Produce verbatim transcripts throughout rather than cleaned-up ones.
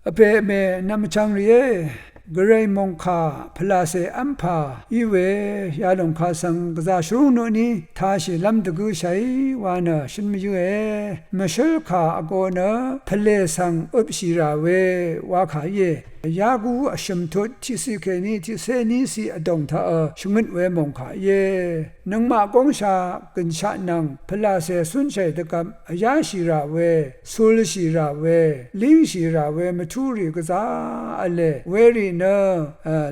Vpè vmè nvmchvng rìé, gvray mòngkà pvlàcè v́mpà í we yalòng kaq svng gvzà shvrúng nø tashìlv́m dvgǿshàí wa nø shǿn mvyǿe. Mvshǿl kà vgō nø pvlè svng øpshì rà we wa kà íe. Yaku vshø̀m tut tiqciq kèní tiqcé níciq vdòng taq shvngøt we mòngkà íe. Nøngmaq góngsha gø̀nshaq nvng pvlàcè cúnshàì dvgvp vyáshì rà we, culshì rà we, língshì rà we mvtúrì gvzà v̄le. Werì nø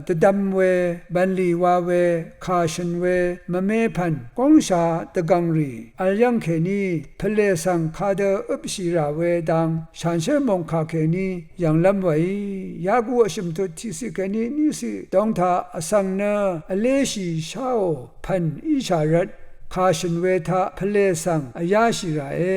dvdvm we, bv̀nlì wa we, kà shø̀n we mvme pv̀n góngsha dvgv̀ngrì vl yv́ng kèní pvlè svng kadø øpshì rà we dang shànshér mòngkà kèní yv̀nglv́m wèí. Yaku vshø̀m tut tiqciq kèní níciq dong taq vsvng nø vléshì sháò pv̀n íshà rvt kà shø̀n we taq pvlè svng vyáshì ràe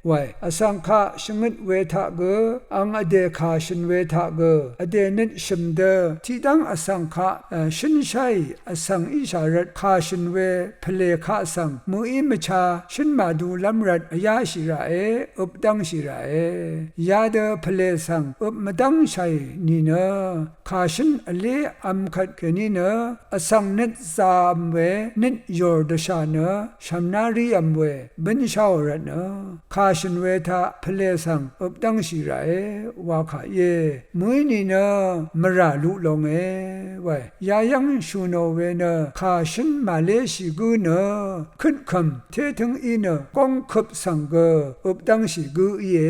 wae. Vsvng kaq shvngøt we taq gø ang vdè kà shø̀n we taq gø vdè nøt shø̀m dø tiqdv́ng vsvng kaq shǿnsháì vsvng íshà rvt kà shø̀n we pvlè kaq svng mø̀í mvcha shǿn màdulv́m rvt vyáshì ràe, øpdv́ngshì ràe. Yadø pvlè svng øp mvdv́ngshàì nìnø kà shǿn vlé vm kvt kèní nø vsvng nøt zā vm we nøt yòr dvshà nø shv̀mná rí vm we bǿnsháò rvt nø kà shø̀n we taq pvlè svng øpdv́ngshì ràe wa kà íe. Mø̀í nìnø mvrà luq longe wae. Yayv́ng shù nò we nø kà shǿn màléshì gǿ nø køtkv̀m tétǿng í nø góngkøp svng gø øpdv́ngshì gǿ íe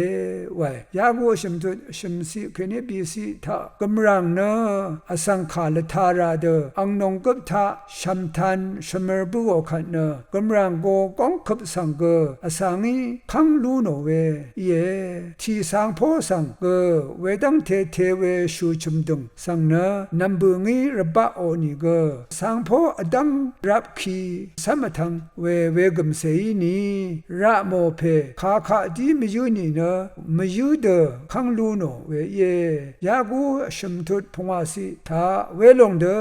wae. Yaku vshø̀m tut shø̀mciq kèní bìciq taq gø̀mràng nø vsvng kà lvtā rā dø ang nònggøp taq shv̀mtan shvmør bǿò kvt nø gø̀mràng go góngkøp svng gø vsa ngí kv́ng lú nò we íe. Tì cangpó svng gø wedv́ngte te we shù chø̀mdø̀ng svng nø nv̀mbø̀ ngí rvbaqò nìgø cangpó vdv́ng rapki cv́m vtv̄ng we wegø̀mcèí ni raqmò pè kakaq dí mvyǿ nìnø mvyǿ dø kv́ng lú nò we íe. Yaku vshø̀m tut pungwàciq taq welòng dø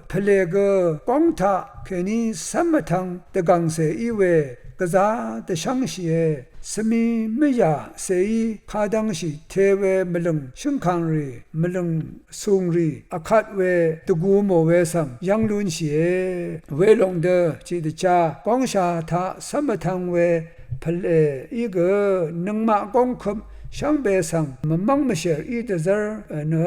pvlè gø góng taq kèní cv́m vtv̄ng dvgv̀ngcè í we gvzá dvshv́ngshìe. Svmi mvyà cèí kadvngshì te we mvlø̀ng shǿngkàngrì mvlø̀ng cùngrì vkvt we dvgu mò we svng yv́ng lúnshìe. Welòng dø tiqdvchá góngsha taq cv́m vtv̄ng we pvlè í gø nøngmaq góngkøp shvngbe svng mvmv́ng mvshèr í dvzv́r nø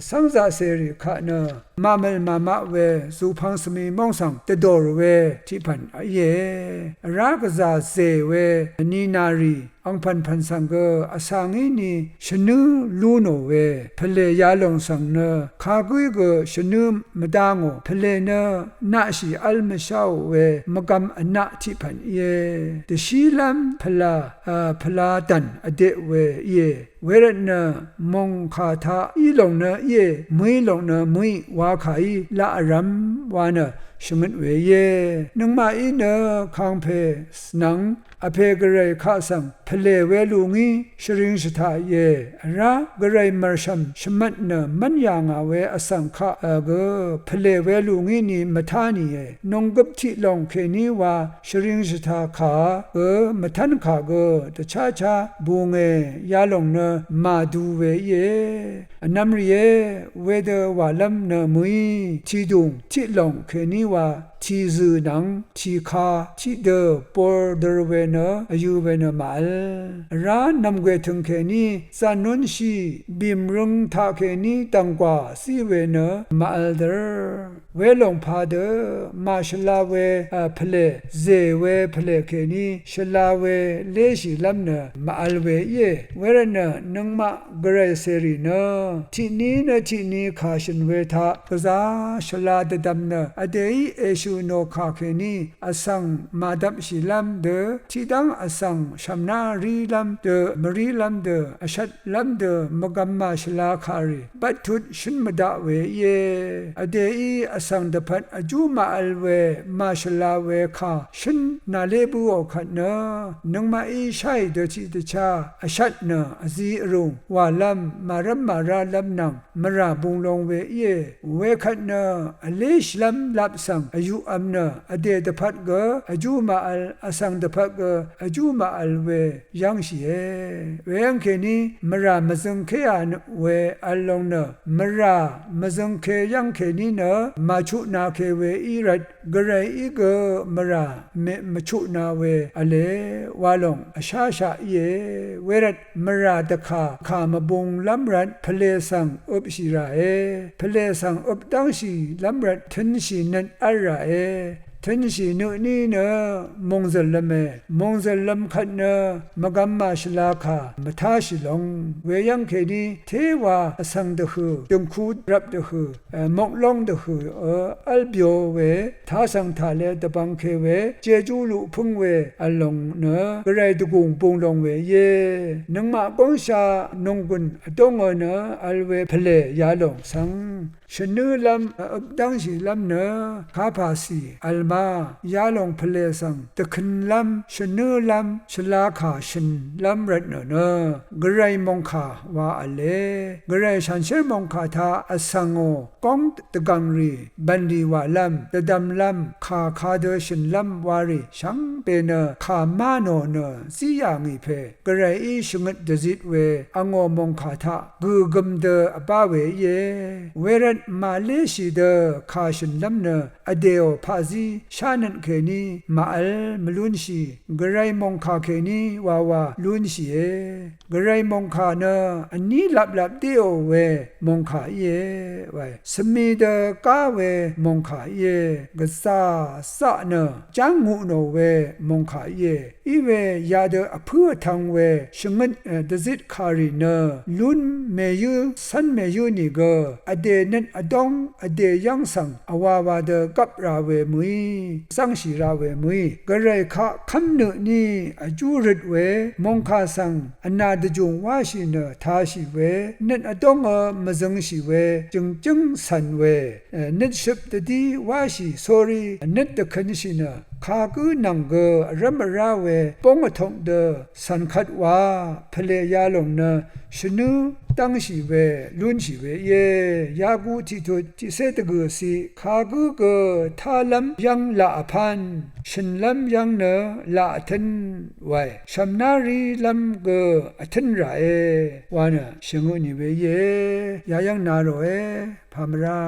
cv́ngzaqcèrì kaq nø màmø̀l màmaq we zùpvng svmi móng svng dvdòr we tiqpv̀n íe. Vrá gvzà zè we vninarì angpv̀npv̀n svng gø vsa ngí ni shvnǿ lú nò we pvlè yalòng svng nø kagǿí gø shvnǿ mvdá ngò. Pvlè nø naqshì v́l mvsháò we mvgvm vnaq tiqpv̀n íe. Dvshílv́m pvla, pvla dv̀n vdeq we íe. Wervtnø mòngkà taq í lòng nø íe, mø̀í lòng nø mø̀í wa kàí laq vrv̄m wa nø shvngøt we íe. Nøngmaqí nø kangpè nvng vpè gvray kaq svng pvlè welù ngí shvring shvtaq íe. Vrá gvray mv̀rshv̀m shvmvt nø mv́n yà ngà we vsvng kaq gø pvlè welù ngí ni mvtá nìe. Nònggøp tiq lòng kèní wa shvring shvta kà gø mvtv́n kà gø dvcháchá bunge yalòng nø màdu we íe. Vnvm rìé, wedø wàlv́m nø mø̀í tìdùng tiq lòng kèní wa tìzø̀ nvng tìka tiqdø bor dør we nø vyø̄ we nø màvl. Vrá nv̀mgwè tø̀ng kèní zànúnshì bìmrøng taqkèní dv̀nggwà zí we nø màvl dør. Welòng padø màshvla we pvlè, zè we pvlè kèní shvla we léshìlv́m nø màvl we íe. Wervtnø nøngmaq gvray cèrì nø tiqní nø tiqní kà shø̀n we taq gvzá shvla dvdvm nø vdèí èshø̀ nò kà kèní vsvng màdvpshìlv́m dø tiqdv́ng vsvng shv̀mná rílv́m dø mvrílv́m dø vshvtlv́m dø mvgvm màshvla kà rì bvttut shǿn mvdaq we íe. Vdèí vsvng dvpvt vjú màvl we màshvla we kà shǿn nàlé bǿò kvt nø nøngmaqí sháì dø tiqdvchá vshvt nø vzi vrùng wàlv́m màrv́m màrálv́m nvng mvrà bung long we íe. Wekvt nø vléshìlv́m lap svng vyuqvm nø vdè dvpvt gø vjú màvl vsvng dvpvt gø vjú màvl we yv́ngshìe. Weyv́ng kèní mvrà mvzøngkéā we vl lòng nø, mvrà mvzøngke yv́ng kèní nø màchutnāke we í rvt, Gvrayí gø mvrà mvchutnā we v̄le wa lòng vsháshaq íe. Wervt mvrà dvkà kà mvbunglv́m rvt pvlè svng øpshì ràe. Pvlè svng øp dv́ngshìlv́m rvt tø̄nshì nøt v́l ràe. Tø̄nshì nø tní nø mòngzø̀llv̄me. Mòngzø̀llv̄m kvt nø mvgvm màshvlā kà mvtáshì long. Weyv́ng kèní téwa vsvng dvhø̀, jø̀ngku rvp dvhø̀, moklóng dvhø̀ ø v́l byo we, tasv̀ng tàle dvbvngke we, jejú luq pǿng we vl lòng nø, Gvray dvgùng būng long we íe. Nøngmaq góngsha nònggùn vdóngø nø vl we pvlè yalòng svng shvnǿlv́m øp dv́ngshìlv́m nø kapàcì vl ma, yalòng pvlè svng dvkø̄nlv́m shvnǿlv́m shvlakà shø̀nlv́m rvtnø nø Gvray mòngkà wa v̄le. Gvray shànshér mòngkà taq vsvngò góng dvgv̀ngrì bv̀nlì wàlv́m dvdvmlv́m kà kadø shø̀nlv́m warì shvngbe nø kà má nò nø zí yà ngì pè Gvrayí shvngøt dvzit we angò mòngkà taq gø̀gøm dø vbá we íe. Wervt màléshì dø kà shø̀nlv́m nø vdèò paqzí shánøt kèní màvl mvlúnshì, Gvray mòngkà kèní wawa lúnshìe. Gvray mòngkà nø vní laplap déò we mòngkà íe wae. Svmi dø gá we mòngkà íe. Gvzà zaq nø jáng ngu nò we mòngkà íe. Iwe yadø vpǿ vtvng we shvngøt dvzitkàrì nø lún mèyǿ cv́n mèyǿ nìgø vdè nøt vdóng vdè yv́ng svng vwawa dø gvp ra we mø̀í, zv́ngshì ra we mø̀í, Gvray kaq kv́mnø tní vjú røt we mòngkà svng vnà dvjùng wáshì nø tāshì we nøt vdóngø mvzøngshì we jø̀ngjǿng cv̀n we nøtshøp dvdí wáshì sórí nøt dvkø̄nshì nø kagǿ nvng gø vrv́m vrá we bóng vtok dø cv̀n kvt wa pvlè yalòng nø shvnǿ dv́ngshì we lúnshì we íe. Yaku tiqtut tiqcé dvgø̀ciq kagǿ gø tálv́m yv́ng laq vpán shø̀nlv́m yv́ng nø laq vtǿn wae. Shv̀mná rílv́m gø vtǿn ràe wa nø shvngø tnì we íe. Yayv́ng na ròe pàmvrá